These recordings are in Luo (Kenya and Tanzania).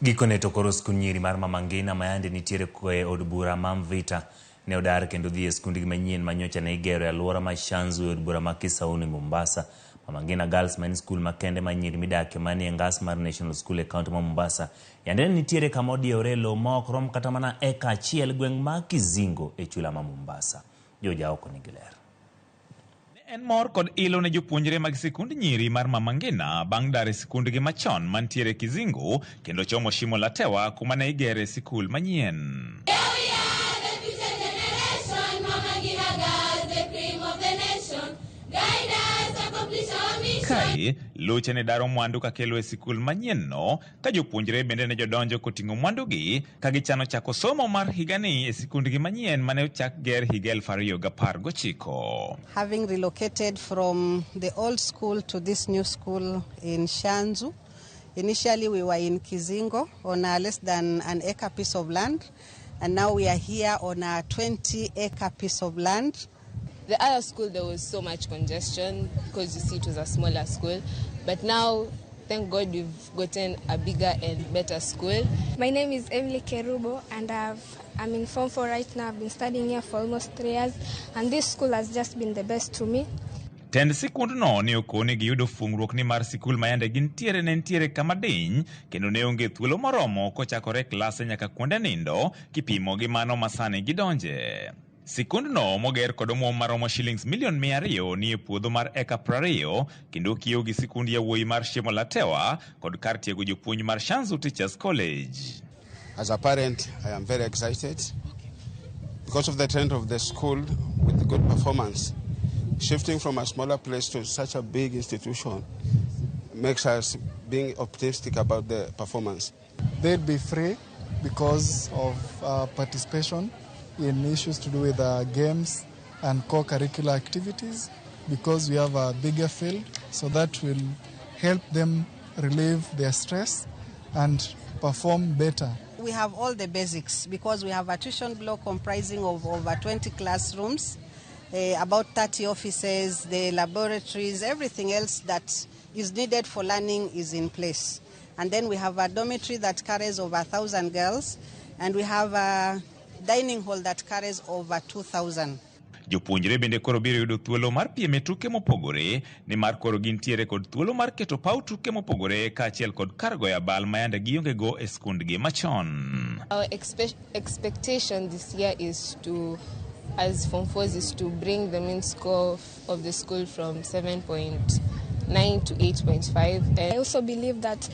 Gikone to koro skund nyiri mar Mama Ngina ma yande nitiere e od bura ma Mvita ne odar kendo dhi e skundgi manyien ma nyocha ne igero e alwora ma Shanzu e od bura ma Kisauni, Mombasa. Mama Ngina Girls ma en skul makende mar nyiri midakie manie ngas mar National School e kaunti ma Mombasa yande ne nitiere kama odiewore e lowo ma ok rom kata mana eka achiel gweng' ma Kizingo e chula ma Mombasa. George Aoko nigi ler. Ne en mor kod ilo ne jopuonjre mag sikund nyiri mar Mama Ngina bang' dar e sikundgi machon mantiere Kizingo kendo chomo Shimo la Tewa kuma ne igere sikul manyien. Kae, Luche ne daro mwandu kakelo e sikul manyienno ka jopuonjre bende ne jodonjo koting'o mwandugi ka gichano chako somo mar higani e sikundgi manyien mane ochak ger higa 2019. Having relocated from the old school to this new school in Shanzu, initially we were in Kizingo on a less than an acre piece of land, and now we are here on a 20-acre piece of land. The other school, there was so much congestion because you see it was a smaller school, but now, thank God, we've gotten a bigger and better school. My name is Emily Kerubo, and I'm in Form 4 right now. I've been studying here for almost 3 years, and this school has just been the best to me. Tend sikundno ne okone giyudo fungruok ni mar sikul ma yande gintiere ne nitiere kama diny kendo ne onge thuolo moromo kochakore klase nyaka kuonde nindo kipimo gi mano ma sani gidonje. Sikundno moger kod omuom maromo shillings milion 200 nie puodho mar eka 20 kendo kiewo gi sikund yawuoyi mar Shimo la Tewa kod kar tiego jopuonj mar Shanzu Teachers College. As a parent, I am very excited because of the trend of the school with good performance. Shifting from a smaller place to such a big institution makes us being optimistic about the performance. They'll be free because of participation in issues to do with games and co-curricular activities, because we have a bigger field, so that will help them relieve their stress and perform better. We have all the basics because we have a tuition block comprising of over 20 classrooms, about 30 offices, the laboratories, everything else that is needed for learning is in place. And then we have a dormitory that carries over 1,000 girls, and we have a dining hall that carries over 2,000. Jopuonjre bende koro biro yudo thuolo mar piem e tuke mopogore, nimar koro gintiere kod thuolo mar keto paw tuke mopogore kaachiel kod kar goyo abal ma yande gionge go e skundgi machon. Our expectation this year is to, as Form 4s, is to bring the mean score of the school from 7.9 to 8.5. And I also believe that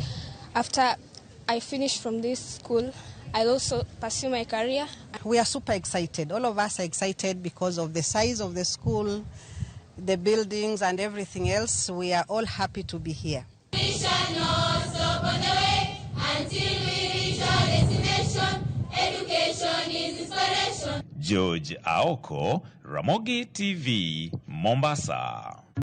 after I finish from this school, I'll also pursue my career. We are super excited. All of us are excited because of the size of the school, the buildings and everything else. We are all happy to be here. We shall not stop on the way until we reach our destination. Education is inspiration. George Aoko, Ramogi TV, Mombasa.